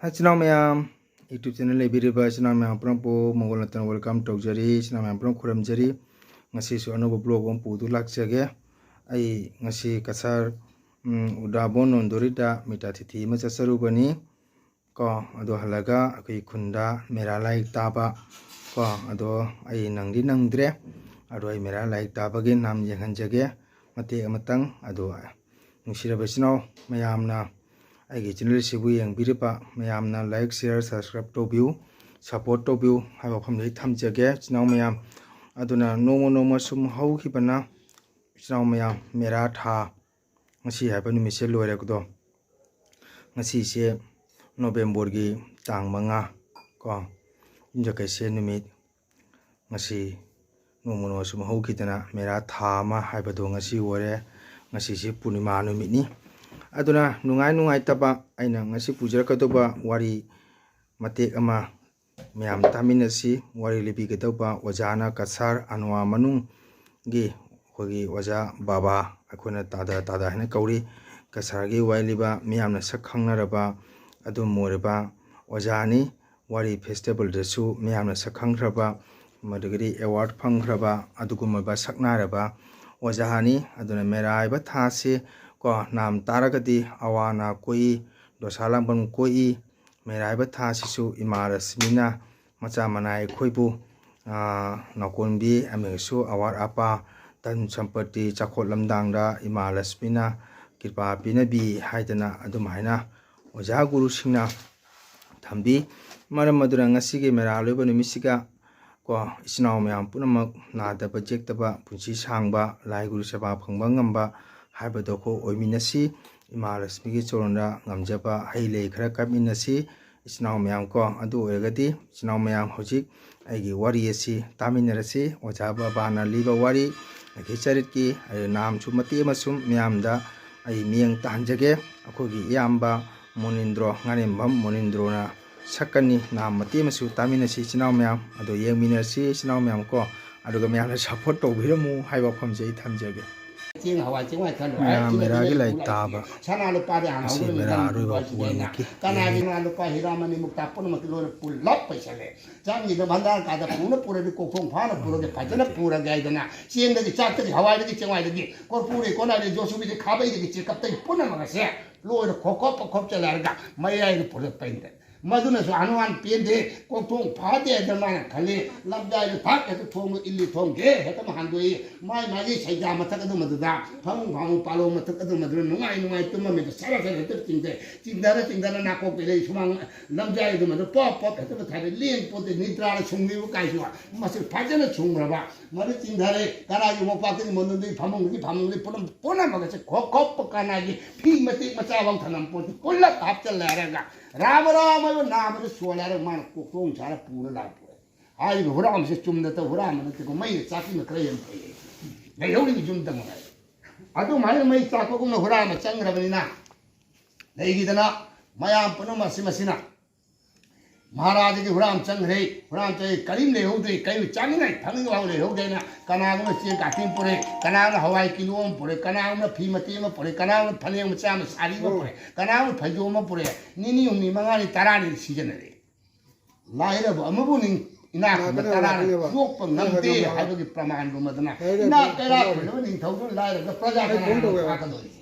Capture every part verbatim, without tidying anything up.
ꯏꯆꯤꯟ ꯏꯅꯥꯎ ꯃꯌꯥꯝ, YouTube channel ꯂꯩꯕꯤꯔꯤꯕ ꯏꯆꯤꯟ ꯏꯅꯥꯎ ꯃꯌꯥꯝ ꯄꯨꯝꯅꯃꯛꯄꯨ ꯃꯪꯒꯣꯜ ꯅꯠꯇꯅ welcome ꯇꯧꯖꯔꯤ꯫ ꯏꯆꯤꯟ ꯏꯅꯥꯎ ꯃꯌꯥꯝ ꯄꯨꯝꯅꯃꯛ ꯈꯨꯔꯨꯝꯖꯔꯤ꯫ ꯉꯁꯤꯁꯨ ꯑꯅꯧꯕ vlog ꯑꯃ ꯄꯨꯗꯨ ꯂꯥꯛꯆꯒꯦ꯫ ꯑꯩ ꯉꯁꯤ ꯀꯁꯥꯔ, ꯎꯝ, ꯎꯗꯥꯕꯣꯟ ꯅꯣꯟꯗꯣꯔꯤꯗ ꯃꯤꯇꯥ ꯊꯤꯊꯤ ꯑꯃ ꯆꯠꯆꯔꯨꯕꯅꯤ꯫ ꯀꯣ, ꯑꯗꯣ ꯍꯜꯂꯒ ꯑꯩꯈꯣꯏ ꯈꯨꯟꯗ ꯃꯦꯔꯥ ꯂꯥꯏꯔꯤꯛ ꯇꯥꯕ, ꯀꯣ, ꯑꯗꯣ ꯑꯩ ꯅꯪꯗꯤ ꯅꯪꯗ꯭ꯔꯦ꯫ ꯑꯗꯣ ꯑꯩ ꯃꯦꯔꯥ ꯂꯥꯏꯔꯤꯛ ꯇꯥꯕꯒꯤ ꯅꯥꯝ ꯌꯦꯡꯍꯟꯖꯒꯦ ꯃꯇꯦꯛ ꯑꯃꯇꯪ꯫ ꯑꯗꯣ ꯅꯨꯡꯁꯤꯔꯕ ꯏꯆꯤꯟ ꯏꯅꯥꯎ ꯃꯌꯥꯝꯅ ꯑꯩꯒꯤ channel ꯑꯁꯤꯕꯨ ꯌꯦꯡꯕꯤꯔꯤꯕ ꯃꯌꯥꯝꯅ like, share, subscribe ꯇꯧꯕꯤꯌꯨ, support ꯇꯧꯕꯤꯌꯨ ꯍꯥꯏꯕ ꯋꯥꯐꯝꯁꯤ ꯑꯩ ꯊꯝꯖꯒꯦ ꯏꯆꯤꯟ ꯏꯅꯥꯎ ꯃꯌꯥꯝ꯫ ꯑꯗꯨꯅ ꯅꯣꯡꯃ ꯅꯣꯡꯃ ꯁꯨꯝ ꯍꯧꯈꯤꯕꯅ ꯏꯆꯤꯟ ꯏꯅꯥꯎ ꯃꯌꯥꯝ ꯃꯦꯔꯥ ꯊꯥ ꯉꯁꯤ ꯍꯥꯏꯕ ꯅꯨꯃꯤꯠꯁꯦ ꯂꯣꯏꯔꯦꯀꯣ꯫ ꯉꯁꯤꯁꯦ November ꯒꯤ ꯇꯥꯡ ꯃꯉꯥ ꯀꯣ, ꯌꯨꯝꯖꯀꯩꯁꯦ ꯅꯨꯃꯤꯠ꯫ ꯉꯁꯤ ꯅꯣꯡꯃ ꯅꯣꯡꯃ ꯁꯨꯝ ꯍꯧꯈꯤꯗꯅ ꯃꯦꯔꯥ ꯊꯥ ꯑꯃ ꯍꯥꯏꯕꯗꯣ ꯉꯁꯤ ꯑꯣꯏꯔꯦ꯫ ꯉꯁꯤꯁꯦ ꯄꯨꯔꯅꯤꯃꯥ ꯅꯨꯃꯤꯠꯅꯤ꯫ ꯑꯗꯨꯅ ꯅꯨꯡꯉꯥꯏ ꯅꯨꯡꯉꯥꯏꯇꯕ ꯑꯩꯅ ꯉꯁꯤ ꯄꯨꯖꯔꯛꯀꯗꯧꯕ ꯋꯥꯔꯤ ꯃꯇꯦꯛ ꯑꯃ ꯃꯌꯥꯝ ꯇꯥꯃꯤꯟꯅꯁꯤ꯫ ꯋꯥꯔꯤ ꯂꯤꯕꯤꯒꯗꯧꯕ ꯑꯣꯖꯥꯅ ꯀꯁꯥꯔ ꯑꯅꯋꯥ ꯃꯅꯨꯡꯒꯤ ꯑꯩꯈꯣꯏꯒꯤ ꯑꯣꯖꯥ ꯕꯥꯕꯥ, ꯑꯩꯈꯣꯏꯅ ꯇꯥꯗ ꯇꯥꯗ ꯍꯥꯏꯅ ꯀꯧꯔꯤ꯫ ꯀꯁꯥꯔꯒꯤ ꯋꯥꯔꯤ ꯂꯤꯕ, ꯃꯤꯌꯥꯝꯅ ꯁꯛ ꯈꯪꯅꯔꯕ ꯑꯗꯨꯝ ꯑꯣꯏꯔꯕ ꯑꯣꯖꯥꯅꯤ꯫ ꯋꯥꯔꯤ festival ꯗꯁꯨ ꯃꯤꯌꯥꯝꯅ ꯁꯛ ꯈꯪꯈ꯭ꯔꯕ, ꯃꯗꯨꯗꯒꯤꯗꯤ award ꯐꯪꯈ꯭ꯔꯕ ꯑꯗꯨꯒꯨꯝꯂꯕ ꯁꯛꯅꯥꯏꯔꯕ ꯑꯣꯖꯥꯅꯤ꯫ ꯑꯗꯨꯅ ꯃꯦꯔꯥ ꯍꯥꯏꯕ ꯊꯥꯁꯤ ꯀꯣ ꯅꯥꯝ ꯇꯥꯔꯒꯗꯤ ꯑꯋꯥ ꯑꯅꯥ ꯀꯣꯛꯏ, ꯗꯣꯁꯥ ꯂꯥꯡꯕꯟ ꯀꯣꯛꯏ꯫ ꯃꯦꯔꯥ ꯍꯥꯏꯕ ꯊꯥꯁꯤꯁꯨ ꯏꯃꯥ ꯂꯛꯁꯃꯤꯅ ꯃꯆꯥ ꯃꯅꯥꯏ ꯑꯩꯈꯣꯏꯕꯨ, ꯑꯥ, ꯅꯥꯎꯀꯣꯟꯕꯤ ꯑꯃꯁꯨ ꯑꯋꯥꯠ ꯑꯄꯥ, ꯙꯟ ꯁꯝꯄꯠꯇꯤ, ꯆꯥꯎꯈꯣꯠ ꯂꯝꯗꯥꯡꯗ ꯏꯃꯥ ꯂꯛꯁꯃꯤꯅ ꯀ꯭ꯔꯤꯄꯥ ꯄꯤꯅꯕꯤ ꯍꯥꯏꯗꯅ ꯑꯗꯨꯝꯍꯥꯏꯅ ꯑꯣꯖꯥ ꯒꯨꯔꯨꯁꯤꯡꯅ ꯊꯝꯕꯤ꯫ ꯃꯔꯝ ꯑꯗꯨꯅ ꯉꯁꯤꯒꯤ ꯃꯦꯔꯥ ꯂꯣꯏꯕ ꯅꯨꯃꯤꯠꯁꯤꯒ ꯀꯣ, ꯏꯆꯤꯟ ꯏꯅꯥꯎ ꯃꯌꯥꯝ ꯄꯨꯝꯅꯃꯛ ꯅꯥꯗꯕ ꯌꯦꯛꯇꯕ, ꯄꯨꯟꯁꯤ ꯁꯥꯡꯕ, ꯂꯥꯏ ꯒꯨꯔꯨ ꯁꯦꯕꯥ ꯐꯪꯕ ꯉꯝꯕ ꯍꯥꯏꯕꯗꯣ ꯑꯩꯈꯣꯏ ꯑꯣꯏꯃꯤꯟꯅꯁꯤ꯫ ꯏꯃꯥ ꯂꯛꯁꯃꯤꯒꯤ ꯆꯣꯔꯣꯟꯗ ꯉꯝꯖꯕ ꯍꯩ ꯂꯩ ꯈꯔ ꯀꯠꯃꯤꯟꯅꯁꯤ ꯏꯆꯤꯟ ꯏꯅꯥꯎ ꯃꯌꯥꯝ ꯀꯣ꯫ ꯑꯗꯨ ꯑꯣꯏꯔꯒꯗꯤ ꯏꯆꯤꯟ ꯏꯅꯥꯎ ꯃꯌꯥꯝ ꯍꯧꯖꯤꯛ ꯑꯩꯒꯤ ꯋꯥꯔꯤ ꯑꯁꯤ ꯇꯥꯃꯤꯟꯅꯔꯁꯤ꯫ ꯑꯣꯖꯥ ꯕꯕꯥꯅ ꯂꯤꯕ ꯋꯥꯔꯤ, ꯑꯩꯒꯤ ꯆꯔꯤꯠꯀꯤ ꯑꯩ ꯅꯥꯝꯁꯨ ꯃꯇꯦꯛ ꯑꯃ ꯁꯨꯝ ꯃꯤꯌꯥꯝꯗ ꯑꯩ ꯃꯤꯠꯌꯦꯡ ꯇꯥꯍꯟꯖꯒꯦ꯫ ꯑꯩꯈꯣꯏꯒꯤ ꯏꯌꯥꯝꯕ ꯃꯣꯅꯤꯟꯗ꯭ꯔꯣ, ꯉꯥꯔꯦꯝꯕꯝ ꯃꯣꯅꯤꯟꯗ꯭ꯔꯣꯅ ꯁꯛꯀꯅꯤ꯫ ꯅꯥꯝ ꯃꯇꯦꯛ ꯑꯃꯁꯨ ꯇꯥꯃꯤꯟꯅꯁꯤ ꯏꯆꯤꯟ ꯏꯅꯥꯎ ꯃꯌꯥꯝ꯫ ꯑꯗꯣ ꯌꯦꯡꯃꯤꯟꯅꯔꯁꯤ ꯏꯆꯤꯟ ꯏꯅꯥꯎ ꯃꯌꯥꯝ ꯀꯣ꯫ ꯑꯗꯨꯒ ꯃꯌꯥꯝꯅ support ꯇꯧꯕꯤꯔꯝꯃꯨ ꯍꯥꯏꯕ ꯋꯥꯐꯝꯁꯦ ꯑꯩ ꯊꯝꯖꯒꯦ꯫ ꯆꯦꯡ ꯍꯋꯥꯏ ꯆꯦꯡꯋꯥꯏ ꯈꯔ ꯂꯣꯏꯔꯦ꯫ ꯃꯦꯔꯥ, ꯁꯤꯅ ꯃꯦꯔꯥꯒꯤ ꯄꯤꯔꯛꯏ ꯂꯥꯏꯔꯤꯛ ꯄꯨꯔꯛꯏꯁꯦ꯫ ꯇꯥꯕ꯫ ꯁꯅꯥ ꯂꯨꯄꯥꯗꯤ ꯍꯥꯟꯅ ꯉꯁꯤ ꯍꯧꯕꯅꯤ, ꯃꯦꯔꯥ ꯅꯪ ꯑꯔꯣꯏꯕ ꯂꯨꯄꯥ ꯁꯤꯗꯤ ꯑꯩꯅ ꯄꯣꯠꯅꯤꯀꯤ꯫ ꯀꯅꯥꯒꯤ ꯁꯅꯥ ꯂꯨꯄꯥ ꯍꯤꯔꯥ ꯃꯅꯤ ꯃꯨꯛꯇꯥ ꯄꯨꯝꯅꯃꯛꯇꯤ ꯂꯣꯏꯅ ꯄꯨꯜꯂꯞ ꯄꯩꯁꯜꯂꯦ꯫ ꯆꯪꯉꯤꯗ ꯚꯟꯗꯥꯔ ꯀꯥꯗ ꯄꯨꯅ ꯄꯨꯔꯗꯤ ꯀꯣꯛꯊꯣꯡ ꯐꯥꯅ ꯄꯨꯔꯒꯦ, ꯐꯖꯅ ꯄꯨꯔꯒꯦ ꯍꯥꯏꯗꯅ ꯆꯦꯡꯗꯒꯤ ꯆꯥꯛꯇꯒꯤ ꯍꯋꯥꯏꯗꯒꯤ ꯆꯦꯡꯋꯥꯏꯗꯒꯤ ꯀꯣꯔꯐꯨꯗꯩ ꯀꯣꯟꯅꯥꯏꯗꯩ ꯖꯣꯁꯨꯕꯤꯗꯩ ꯈꯥꯕꯩꯗꯒꯤ ꯆꯦꯀꯞꯇꯒꯤ ꯄꯨꯝꯅꯃꯛ ꯑꯁꯦ ꯂꯣꯏꯅ ꯈꯣꯛ ꯈꯣꯞꯄ ꯈꯣꯞꯆ ꯂꯩꯔꯒ ꯃꯌꯥꯏꯗ ꯄꯨꯔꯒ ꯄꯩꯗ꯫ ꯃꯗꯨꯅꯁꯨ ꯍꯅꯨꯃꯥꯟ ꯄꯦꯟꯗꯦ, ꯀꯣꯛꯊꯣꯡ ꯐꯥꯗꯦ ꯍꯥꯏꯗꯅ ꯃꯥꯅ ꯈꯜꯂꯤ꯫ ꯂꯝꯖꯥꯏꯗ ꯊꯥꯛ ꯍꯦꯛꯇ ꯊꯣꯡꯗꯣ ꯏꯜꯂꯤ ꯊꯣꯡꯒꯦ ꯍꯦꯛꯇ ꯑꯃ ꯍꯥꯡꯗꯣꯛꯏ꯫ ꯃꯥꯏ ꯃꯥꯒꯤ ꯁꯩꯖꯥ ꯃꯊꯛ ꯑꯗꯨꯃꯗꯨꯗ, ꯐꯃꯨꯡ ꯐꯃꯨꯡ ꯄꯥꯂꯣꯡ ꯃꯊꯛ ꯑꯗꯨꯃꯗꯨꯗ ꯅꯨꯡꯉꯥꯏ ꯅꯨꯡꯉꯥꯏ ꯇꯨꯝꯃꯝꯃꯤꯗꯣ ꯁꯔ ꯁꯔ ꯍꯦꯛꯇ ꯆꯤꯡꯊꯩ꯫ ꯆꯤꯡꯊꯔ ꯆꯤꯡꯊꯔ ꯅꯥꯀꯣꯛ ꯄꯤꯔꯛꯏ ꯁꯨꯃꯥꯡ ꯂꯝꯖꯥꯏ ꯑꯗꯨꯃꯗ ꯄꯣꯞ ꯄꯣꯞ ꯍꯦꯛꯇ ꯊꯥꯔꯦ꯫ ꯂꯦꯡ ꯄꯣꯠꯇꯦ ꯅꯤꯗ꯭ꯔꯥꯅ ꯁꯨꯡꯂꯤꯕ ꯀꯥꯏꯁꯨ ꯃꯁꯤ ꯐꯖꯅ ꯁꯨꯡꯈ꯭ꯔꯕ꯫ ꯃꯗꯨ ꯆꯤꯡꯊꯔꯦ꯫ ꯀꯅꯥꯒꯤ ꯃꯣꯝꯄꯥꯛꯇꯒꯤ ꯃꯣꯟꯗꯨꯗꯒꯤ ꯐꯃꯨꯡꯗꯒꯤ ꯐꯃꯨꯡꯗꯒꯤ ꯄꯨꯝꯅꯃꯛ ꯑꯁꯦ ꯈꯣꯛ ꯈꯣꯞꯄ ꯀꯅꯥꯒꯤ ꯐꯤ ꯃꯇꯦꯛ ꯃꯆꯥꯐꯥꯎ ꯊꯅꯝ ꯄꯣꯠꯇꯤ ꯄꯨꯜꯂꯞ ꯍꯥꯞꯆꯜꯂꯦ ꯍꯥꯏꯔꯒ ꯔꯥꯃ ꯔꯥꯃ ꯍꯥꯏꯕ ꯅꯥꯃꯗ ꯁꯣꯜꯂꯦ ꯍꯥꯏꯔꯒ ꯃꯥꯅ ꯀꯣꯛꯊꯣꯡ ꯁꯥꯔ ꯄꯨꯔ ꯂꯥꯛꯄ꯫ ꯍꯥꯏꯔꯤꯕ ꯍꯨꯔꯥꯟꯕꯁꯦ ꯆꯨꯝꯅ ꯇꯧ ꯍꯨꯔꯥꯟꯕ ꯅꯠꯇꯦꯀꯣ, ꯃꯩꯅ ꯆꯥꯛꯄꯤꯅ ꯈꯔ ꯍꯦꯟꯅ ꯐꯩꯌꯦ꯫ ꯂꯩꯍꯧꯔꯤꯕ ꯌꯨꯝꯗ ꯃꯉꯥꯏ꯫ ꯑꯗꯨꯃꯥꯏꯅ ꯃꯩ ꯆꯥꯛꯄꯒꯨꯝꯅ ꯍꯨꯔꯥꯟꯕ ꯆꯪꯈ꯭ꯔꯕꯅꯤꯅ ꯂꯩꯈꯤꯗꯅ ꯃꯌꯥꯝ ꯄꯨꯝꯅꯃꯛ ꯑꯁꯤ ꯃꯁꯤꯅ ꯃꯍꯥꯔꯥꯖꯒꯤ ꯍꯨꯔꯥꯟꯕ ꯆꯪꯈ꯭ꯔꯦ, ꯍꯨꯔꯥꯟꯕ ꯆꯪꯉꯦ, ꯀꯔꯤꯝ ꯂꯩꯍꯧꯗ꯭ꯔꯦ, ꯀꯔꯤꯝ ꯆꯥꯅꯤꯡꯉꯥꯏ ꯊꯛꯅꯤꯡꯉꯥꯏ ꯐꯥꯎ ꯂꯩꯍꯧꯗ꯭ꯔꯦꯅ ꯀꯅꯥꯒꯨꯝꯕ ꯆꯦꯡ ꯀꯥꯇꯤ ꯑꯃ ꯄꯨꯔꯦ, ꯀꯅꯥꯒꯨꯝꯕ ꯍꯋꯥꯏ ꯀꯤꯂꯣ ꯑꯃ ꯄꯨꯔꯦ, ꯀꯅꯥꯒꯨꯝꯕ ꯐꯤ ꯃꯇꯦꯛ ꯑꯃ ꯄꯨꯔꯦ, ꯀꯅꯥꯒꯨꯝꯕ ꯐꯅꯦꯛ ꯃꯆꯥ ꯑꯃ ꯁꯥꯔꯤ ꯑꯃ ꯄꯨꯔꯦ, ꯀꯅꯥꯒꯨꯝꯕ ꯐꯩꯖꯣꯝ ꯑꯃ ꯄꯨꯔꯦ, ꯅꯤꯅꯤ ꯍꯨꯝꯅꯤ ꯃꯉꯥꯅꯤ ꯇꯔꯥꯅꯤ ꯁꯤꯖꯤꯟꯅꯔꯦ꯫ ꯂꯥꯏꯔꯕ ꯑꯃꯕꯨ ꯅꯤꯡ-, ꯏꯅꯥꯛ ꯈꯨꯟꯕ ꯂꯥꯛꯀꯅꯦꯕ, ꯇꯔꯥꯅ ꯂꯥꯛꯀꯅꯦꯕ꯫ ꯌꯣꯛꯄ ꯉꯝꯗꯦ ꯍꯥꯏꯕꯒꯤ ꯄ꯭ꯔꯃꯥꯟꯒꯨꯝꯕꯗꯅ ꯂꯥꯏꯔꯕ ꯏꯅꯥꯛ ꯀꯩꯔꯥꯛ ꯈꯨꯟꯕ ꯅꯤꯡꯊꯧꯗꯨꯅ ꯂꯥꯏꯔꯕ ꯄ꯭ꯔꯖꯥ ꯀꯅꯥꯅ ꯊꯥꯛꯀꯗꯧꯔꯤꯒꯦ?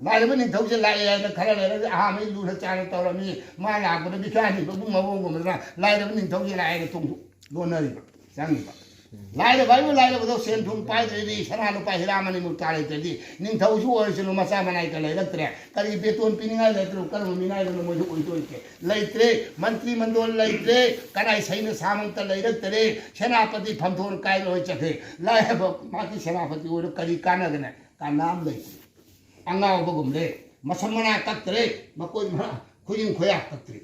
ꯂꯥꯏꯔꯕ ꯅꯤꯡꯊꯧꯁꯦ ꯂꯥꯛꯑꯦ ꯍꯥꯏꯅ ꯈꯔ ꯂꯩꯔꯒ ꯑꯍꯥꯟꯕꯩ ꯂꯨꯅ ꯆꯥꯟꯅ ꯇꯧꯔꯝꯃꯤ꯫ ꯃꯥ ꯂꯥꯛꯄꯗ ꯕꯤꯈ꯭ꯌꯥꯅꯤ ꯃꯕꯨꯡ ꯃꯕꯨꯡꯒꯨꯝꯕꯗꯅ ꯂꯥꯏꯔꯕ ꯅꯤꯡꯊꯧꯁꯦ ꯂꯥꯛꯑꯦꯅ ꯊꯣꯡ ꯂꯣꯟꯅꯔꯤꯕ, ꯆꯪꯉꯤꯕ꯫ ꯂꯥꯏꯔꯕ ꯍꯥꯏꯕꯨ ꯂꯥꯏꯔꯕꯗꯣ ꯁꯦꯟ ꯊꯨꯝ ꯄꯥꯏꯗ꯭ꯔꯗꯤ, ꯁꯅꯥ ꯂꯨꯄꯥ ꯍꯤꯔꯥ ꯃꯅꯤ ꯃꯨꯛꯇꯥ ꯂꯩꯇ꯭ꯔꯗꯤ, ꯅꯤꯡꯊꯧꯁꯨ ꯑꯣꯏꯔꯁꯅꯨ ꯃꯆꯥ ꯃꯅꯥꯏ ꯀ ꯂꯩꯔꯛꯇ꯭ꯔꯦ꯫ ꯀꯔꯤꯒꯤ ꯕꯦꯇꯣꯟ ꯄꯤꯅꯤꯡꯉꯥꯏ ꯂꯩꯇ꯭ꯔꯣ? ꯀꯔꯝꯕ ꯃꯤꯅꯥꯏꯗꯅꯣ ꯃꯣꯏꯁꯨ ꯑꯣꯏꯗꯣꯔꯤꯁꯦ? ꯂꯩꯇ꯭ꯔꯦ, ꯃꯟꯇ꯭ꯔꯤ ꯃꯟꯗꯣꯜ ꯂꯩꯇ꯭ꯔꯦ, ꯀꯅꯥꯏ ꯁꯩꯅ ꯁꯥꯃꯟꯇ ꯂꯩꯔꯛꯇꯔꯦ, ꯁꯦꯅꯥꯄꯇꯤ ꯐꯝꯊꯣꯟ ꯀꯥꯏ ꯂꯣꯏ ꯆꯠꯈ꯭ꯔꯦ꯫ ꯂꯥꯏꯔꯕ ꯃꯥꯒꯤ ꯁꯦꯅꯥꯄꯇꯤ ꯑꯣꯏꯔ ꯀꯔꯤ ꯀꯥꯟꯅꯒꯅꯤ? ꯀꯥꯟꯅꯕ ꯂꯩꯇ꯭ꯔꯦ꯫ ꯑꯉꯥꯎꯕꯒꯨꯝꯂꯦ, ꯃꯁꯝ ꯃꯅꯥ ꯀꯛꯇ꯭ꯔꯦ, ꯃꯀꯣꯏ ꯃ-, ꯈꯨꯖꯤꯟ ꯈꯣꯌꯥ ꯀꯛꯇ꯭ꯔꯦ꯫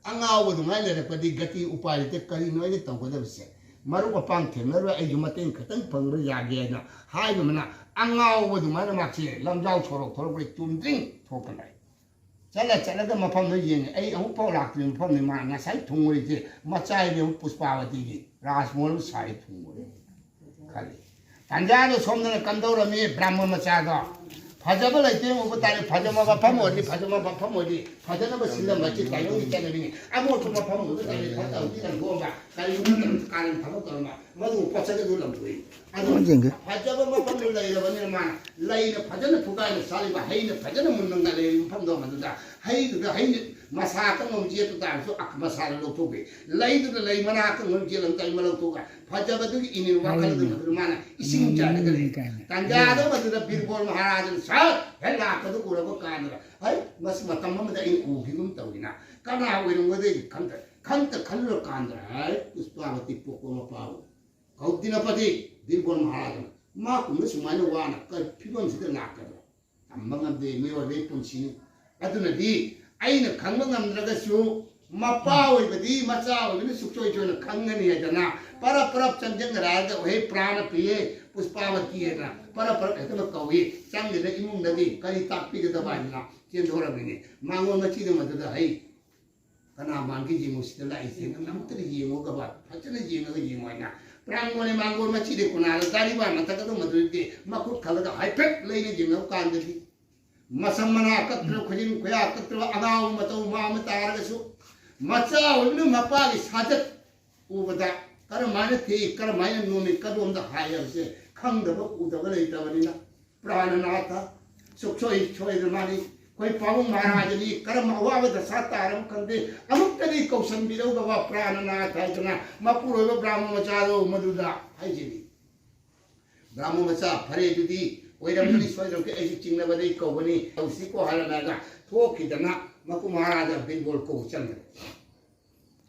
ꯑꯉꯥꯎꯕ ꯑꯗꯨꯃꯥꯏꯅ ꯂꯩꯔꯛꯄꯗꯤ ꯒꯇꯤ ꯎꯄꯥꯏ ꯂꯩꯇꯦ꯫ ꯀꯔꯤꯅꯣ ꯑꯩꯅ ꯇꯧꯒꯗꯕꯁꯦ? ꯃꯔꯨꯞ ꯃꯄꯥꯡ ꯊꯦꯡꯅꯔꯣꯏ, ꯑꯩꯁꯨ ꯃꯇꯦꯡ ꯈꯤꯇꯪ ꯐꯪꯕ꯭ꯔꯥ ꯌꯥꯒꯦ ꯍꯥꯏꯅ ꯍꯥꯏꯕ ꯑꯃꯅ ꯑꯉꯥꯎꯕ ꯑꯗꯨꯃꯥꯏꯅ ꯃꯥꯁꯦ ꯂꯝꯖꯥꯎ ꯁꯣꯔꯣꯛ ꯊꯣꯔꯛꯄꯗ ꯆꯨꯝꯗ꯭ꯔꯤꯡ ꯊꯣꯛꯄ ꯂꯩ꯫ ꯆꯠꯂ ꯆꯠꯂꯒ ꯃꯐꯝꯗꯣ ꯌꯦꯡꯉꯦ꯫ ꯑꯩ ꯑꯃꯨꯛꯐꯥꯎ ꯂꯥꯛꯇ꯭ꯔꯤꯕ ꯃꯐꯝꯅꯤ꯫ ꯃꯥ ꯉꯁꯥꯏ ꯊꯨꯡꯉꯨꯔꯤꯁꯦ ꯃꯆꯥ ꯏꯕꯦꯝꯃ ꯄꯨꯁꯄꯥꯋꯇꯤꯒꯤ ꯔꯥꯖꯃꯣꯍꯟ ꯁꯥꯏ ꯊꯨꯡꯉꯨꯔꯦ ꯈꯜꯂꯤ꯫ ꯇꯥꯟꯖꯥꯗꯣ ꯁꯣꯝꯗꯅ ꯀꯝꯗꯧꯔꯝꯃꯤ, ꯕ꯭ꯔꯥꯍꯃ ꯃꯆꯥꯗꯣ? ꯐꯖꯕ ꯂꯩꯇꯦꯡ ꯎꯕ ꯇꯥꯔꯦ, ꯐꯖꯕ ꯃꯐꯝ ꯑꯣꯏꯔꯗꯤ, ꯐꯖꯕ ꯃꯐꯝ ꯑꯣꯏꯔꯗꯤ, ꯐꯖꯅꯕ ꯁꯤꯜꯂꯝꯕ ꯍꯥꯏꯁꯤ ꯇꯥꯏꯕꯪꯒꯤ ꯆꯠꯅꯕꯤꯅꯤ꯫ ꯑꯃꯣꯠꯄ ꯃꯐꯝ ꯑꯣꯏꯕ ꯇꯥꯔꯦ, ꯐꯠꯇ ꯍꯥꯎꯊꯤ ꯂꯪꯊꯣꯛꯑꯝꯕ, ꯀꯔꯤꯒꯨꯝꯕ ꯃꯇꯝꯗ ꯀꯥꯔꯟ ꯊꯕꯛ ꯇꯧꯔꯝꯕ, ꯃꯗꯨ ꯄꯣꯠꯁꯛ ꯑꯗꯨ ꯂꯪꯊꯣꯛꯏ꯫ ꯑꯗꯨ ꯌꯦꯡꯒꯦ꯫ ꯐꯖꯕ ꯃꯐꯝꯗꯨ ꯂꯩꯔꯕꯅꯤꯅ ꯃꯥꯅ ꯂꯩꯅ ꯐꯖꯅ ꯐꯨꯒꯥꯏꯅ ꯁꯥꯠꯂꯤꯕ, ꯍꯩꯅ ꯐꯖꯅ ꯃꯨꯟꯅ ꯉꯥꯏꯔꯤꯕ ꯃꯐꯝꯗꯣ, ꯃꯗꯨꯗ ꯍꯩꯗꯨꯗ ꯍꯩ ꯃꯁꯥ ꯑꯀꯪꯕ ꯑꯃ ꯆꯦꯠꯄ ꯇꯥꯔꯁꯨ, ꯑ-, ꯃꯁꯥꯗ ꯂꯧꯊꯣꯛꯄꯤ꯫ ꯂꯩꯗꯨꯗ ꯂꯩ ꯃꯅꯥ ꯑꯀꯪꯕ ꯑꯃ ꯆꯦꯠꯂꯝ ꯇꯥꯏ, ꯑꯃ ꯂꯧꯊꯣꯛꯑꯒ ꯐꯖꯕꯗꯨꯒꯤ ꯏꯅꯤꯜ ꯋꯥꯈꯜ ꯑꯗꯨ ꯍꯩꯅ꯫ ꯃꯗꯨꯗ ꯃꯥꯅ ꯏꯁꯤꯡ ꯆꯥꯏꯔꯒ ꯂꯩ꯫ ꯎꯝ, ꯀꯥꯏꯅ꯫ ꯇꯥꯟꯖꯥꯗꯣ ꯃꯗꯨꯗ ꯕꯤꯔꯕꯣꯜ ꯃꯍꯥꯔꯥꯖꯅ ꯁꯠ ꯍꯦꯛ ꯂꯥꯛꯄꯗꯨ ꯎꯔꯕ ꯀꯥꯟꯗ, "ꯍꯩ, ꯃꯁꯤ ꯃꯇꯝ ꯑꯃꯗ ꯑꯩꯅ ꯎꯈꯤꯒꯨꯝ ꯇꯧꯏꯅ, ꯀꯅꯥ ꯑꯣꯏꯔꯝꯒꯗꯒꯦ?" ꯈꯟꯇ, ꯈꯟꯇ ꯈꯜꯂꯨꯔꯀꯥꯟꯗ, ꯍꯩ, ꯄꯨꯁꯄꯥꯕꯇꯤ ꯄꯣꯛꯄ ꯃꯄꯥꯕꯨ ꯀꯧꯗꯤꯅꯄꯇꯤ ꯕꯤꯔꯕꯣꯜ ꯃꯍꯥꯔꯥꯖꯅ ꯃꯥ ꯀꯨꯝꯕ ꯁꯨꯃꯥꯏꯅ ꯋꯥꯅ ꯀꯔꯤ ꯐꯤꯕꯝꯁꯤꯗ ꯂꯥꯛꯀꯗ꯭ꯔꯥ? ꯇꯝꯕ ꯉꯝꯗꯦ ꯃꯤꯑꯣꯏꯕꯒꯤ ꯄꯨꯟꯁꯤꯅꯤ꯫ ꯑꯗꯨꯅꯗꯤ ꯑꯩꯅ ꯈꯪꯕ ꯉꯝꯗ꯭ꯔꯒꯁꯨ ꯃꯄꯥ ꯑꯣꯏꯕꯗꯤ ꯃꯆꯥ ꯑꯣꯏꯕꯅ ꯁꯨꯛꯁꯣꯏ ꯁꯣꯏꯅ ꯈꯪꯒꯅꯤ ꯍꯥꯏꯗꯅ ꯄꯔꯞ ꯄꯔꯞ ꯆꯪꯁꯤꯟꯈ꯭ꯔꯦ ꯍꯥꯏꯔꯒ, "ꯑꯣꯍꯦ, ꯄ꯭ꯔꯥꯅ ꯄꯤꯌꯦ, ꯄꯨꯁꯄꯥꯕꯇꯤ" ꯍꯥꯏꯗꯅ ꯄꯔꯞ ꯄꯔꯞ ꯍꯦꯛꯇꯃꯛ ꯀꯧꯏ꯫ ꯆꯪꯗꯅ ꯏꯃꯨꯡꯗꯗꯤ ꯀꯔꯤ ꯇꯥꯛꯄꯤꯒꯗꯕ ꯍꯥꯏꯗꯅ ꯆꯦꯟꯊꯣꯔꯝꯃꯤꯅꯤ꯫ ꯃꯥꯡꯒꯣꯜ ꯃꯆꯤꯗ ꯃꯗꯨꯗ, "ꯍꯩ, ꯀꯅꯥ ꯃꯥꯟꯒꯦ ꯌꯦꯡꯉꯨ ꯁꯤꯗ ꯂꯥꯛꯏꯁꯦ, ꯅꯪ ꯑꯃꯨꯛꯇꯗꯤ ꯌꯦꯡꯉꯨꯒꯕ, ꯐꯖꯅ ꯌꯦꯡꯉꯒ ꯌꯦꯡꯉꯣ" ꯍꯥꯏꯅ ꯄ꯭ꯔꯥꯡꯒꯣꯜꯅꯦ ꯃꯥꯡꯒꯣꯜ ꯃꯆꯤꯗ ꯀꯣꯅꯥꯗ ꯗꯥꯔꯤꯕꯥ ꯃꯊꯛ ꯑꯗꯨ ꯃꯗꯨꯗꯤ ꯃꯈꯨꯠ ꯈꯜꯂꯒ ꯍꯥꯏꯐꯦꯠ ꯂꯩꯅ ꯌꯦꯡꯉꯕ ꯀꯥꯟꯗꯗꯤ ꯃꯁꯝ ꯃꯅꯥ ꯀꯛꯇ꯭ꯔꯕ, ꯈꯨꯖꯤꯟ ꯈꯨꯌꯥ ꯀꯛꯇ꯭ꯔꯕ, ꯑꯉꯥꯎꯕ ꯃꯇꯧ ꯃꯥ ꯑꯃ ꯇꯥꯔꯒꯁꯨ, ꯃꯆꯥ ꯑꯣꯏꯕꯅ ꯃꯄꯥꯒꯤ ꯁꯥꯖꯠ ꯎꯕꯗ ꯀꯔꯝꯍꯥꯏꯅ ꯊꯦꯛꯏ, ꯀꯔꯝꯍꯥꯏꯅ ꯅꯣꯝꯃꯤ, ꯀꯗꯣꯝꯗ ꯍꯥꯏ ꯍꯥꯏꯕꯁꯦ ꯈꯪꯗꯕ ꯎꯗꯕ ꯂꯩꯇꯕꯅꯤꯅ, ꯄ꯭ꯔꯥꯅꯅꯥꯊ, ꯁꯨꯛꯁꯣꯏ ꯁꯣꯏꯗꯅ ꯃꯥꯅꯤ꯫ ꯑꯩꯈꯣꯏ ꯄꯥꯕꯨꯡ ꯃꯍꯥꯔꯥꯖꯅꯤ ꯀꯔꯝꯕ ꯑꯋꯥꯕ ꯗꯁꯥ ꯇꯥꯔꯕ ꯈꯪꯗꯦ, ꯑꯃꯨꯛꯇꯗꯤ ꯀꯧꯁꯟꯕꯤꯔꯧꯗꯕ ꯄ꯭ꯔꯥꯅꯅꯥꯊ ꯍꯥꯏꯗꯅ ꯃꯄꯨꯔꯣꯏꯕ ꯕ꯭ꯔꯥꯍꯃ ꯃꯆꯥꯗꯣ ꯃꯗꯨꯗ ꯍꯥꯏꯖꯔꯤ꯫ ꯕ꯭ꯔꯥꯍꯃ ꯃꯆꯥ, ꯐꯔꯦ, ꯑꯗꯨꯗꯤ ꯑꯣꯏꯔꯝꯒꯅꯤ, ꯁꯣꯏꯗ꯭ꯔꯕꯗꯤ ꯑꯩꯁꯨ ꯆꯤꯡꯅꯕꯗꯩ ꯀꯧꯕꯅꯤ, ꯇꯧꯁꯤꯀꯣ ꯍꯥꯏꯔꯝꯃꯒ ꯊꯣꯛꯈꯤꯗꯅ ꯃꯀꯨ ꯃꯍꯥꯔꯥꯖ ꯕꯤꯔꯕꯣꯜ ꯀꯧꯕ ꯆꯪꯈ꯭ꯔꯦ꯫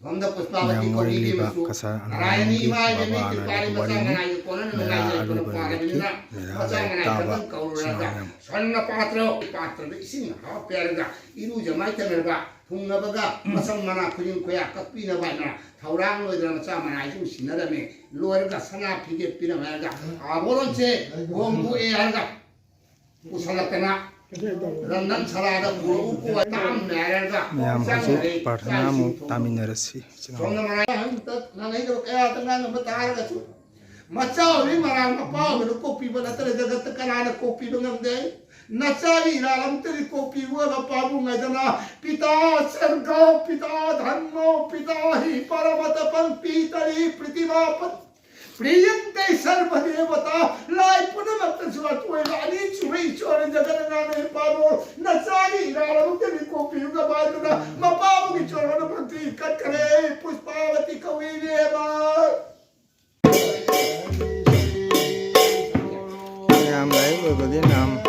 ꯁꯣꯝꯗ ꯄꯨꯁꯄꯥꯕꯇꯤ ꯃꯌꯥꯝ ꯀꯧꯕꯤ ꯋꯥꯔꯤ ꯂꯤꯕ ꯏꯕꯦꯝꯃꯁꯨ ꯀꯁꯥꯔ ꯅꯥꯔꯥꯌꯅꯤ ꯑꯅꯥꯅꯤꯒꯤ ꯏꯃꯥ ꯏꯕꯦꯝꯃ ꯕꯕꯥꯅ ꯀ꯭ꯔꯤꯄꯥꯅꯤ ꯂꯤꯕ ꯃꯆꯥ ꯋꯥꯔꯤꯅꯤ꯫ ꯃꯅꯥꯏꯒꯤ ꯀꯣꯟꯅꯅ ꯃꯌꯥ ꯅꯨꯡꯉꯥꯏꯖꯩ ꯑꯗꯨꯅ ꯑꯔꯨꯕ ꯄꯥꯔꯕꯅꯤꯅ ꯂꯤꯛꯈꯤ꯫ ꯃꯌꯥ ꯃꯆꯥ ꯂꯥꯏꯔꯤꯛ ꯃꯅꯥꯏ ꯇꯥꯕ ꯈꯛꯇꯪ ꯀꯧꯔꯨꯔꯒ ꯁꯤꯡꯉꯥ ꯁ꯭ꯋꯔꯅ ꯄꯥꯇ꯭ꯔ, ꯄꯥꯇ꯭ꯔꯗ ꯏꯁꯤꯡ ꯍꯥꯞꯄꯦ ꯍꯥꯏꯔꯒ ꯏꯔꯨꯖ ꯃꯥꯏꯊꯅꯔꯕ ꯊꯨꯡꯅꯕꯒ ꯃꯁꯝ ꯃꯅꯥ ꯈꯨꯖꯤꯟ ꯈꯨꯌꯥ ꯀꯛꯄꯤꯅꯕ ꯍꯥꯏꯅ ꯊꯧꯔꯥꯡ ꯂꯣꯏꯗꯅ ꯃꯆꯥ ꯃꯅꯥꯏꯁꯨ ꯁꯤꯟꯅꯔꯝꯃꯤ꯫ ꯂꯣꯏꯔꯒ ꯁꯅꯥ ꯐꯤꯖꯦꯠ ꯄꯤꯅꯕ ꯍꯥꯏꯔꯒ ꯑꯥꯚꯣꯔꯟꯁꯦ ꯍꯣꯡꯗꯣꯛꯑꯦ ꯍꯥꯏꯔꯒ ꯄꯨꯁꯜꯂꯛꯇꯅ ꯔꯟꯗꯟ ꯁꯂꯥꯗ ꯄꯨꯔꯛꯎꯀꯣ ꯇꯥꯝꯅ ꯍꯥꯏꯔꯒ ꯃꯌꯥꯝ ꯍꯧꯖꯤꯛ ꯆꯪꯈ꯭ꯔꯦ꯫ ꯄ꯭ꯔꯥꯔꯊꯅꯥ ꯆꯥꯛ ꯏꯁꯤꯡ ꯑꯃꯨꯛ ꯊꯣꯡꯕ꯫ ꯇꯥꯃꯤꯟꯅꯔꯁꯤ꯫ ꯏꯆꯤꯟ ꯏꯅꯥꯎ꯫ ꯁꯣꯝꯗ ꯃꯅꯥꯏ ꯑꯃꯇ ꯉꯥꯡꯅꯩꯗꯕ ꯀꯌꯥꯗ ꯉꯥꯡꯅꯕ ꯇꯥꯔꯒꯁꯨ ꯃꯆꯥ ꯑꯣꯏꯕꯒꯤ ꯃꯔꯥꯜ ꯃꯄꯥ ꯑꯣꯏꯕꯅ ꯀꯣꯛꯄꯤꯕ ꯅꯠꯇꯅ ꯖꯒꯠꯇ ꯀꯅꯥꯅ ꯀꯣꯛꯄꯤꯕ ꯉꯝꯗꯦ꯫ ꯅꯆꯥꯒꯤ ꯏꯔꯥꯜ ꯑꯃꯇꯗꯤ ꯀꯣꯛꯄꯤꯌꯨ ꯍꯥꯏꯕ ꯄꯥꯕꯨꯡ ꯍꯥꯏꯗꯅ, ꯄꯤꯇꯥ ꯁꯔꯒ, ꯄꯤꯇꯥ ꯙꯔꯃ, ꯄꯤꯇꯥ ꯍꯤ ꯄꯔꯃ ꯇꯄꯝ ꯄꯤꯇꯔꯤ ꯄ꯭ꯔꯤꯇꯤꯃꯥ ꯄ-, ꯄ꯭ꯔꯤꯌꯟꯇꯦ ꯁꯔꯕ ꯗꯦꯕꯇꯥ, ꯂꯥꯏ ꯄꯨꯝꯅꯃꯛꯇꯁꯨ ꯑꯇꯣꯏꯕ ꯑꯅꯤꯁꯨꯕ ꯏꯁꯣꯔꯅ ꯖꯒꯠ ꯑꯉꯥꯡꯅ ꯄꯥꯕꯨꯡ ꯅꯆꯥꯒꯤ ꯏꯔꯥꯜ ꯑꯃꯇꯗꯤ ꯀꯣꯛꯄꯤꯌꯨ ꯍꯥꯏꯗꯅ ꯃꯄꯥꯕꯨꯡꯒꯤ ꯆꯣꯔꯣꯟꯗ ꯚꯛꯇꯤ ꯀꯠꯈꯔꯦ꯫ ꯄꯨꯁꯄꯥꯕꯇꯤ ꯀꯧꯏ ꯏꯕꯦꯝꯃ꯫ ꯃꯌꯥꯝ ꯂꯥꯏꯔꯤꯛ ꯂꯣꯏꯕꯒꯤ ꯅꯝ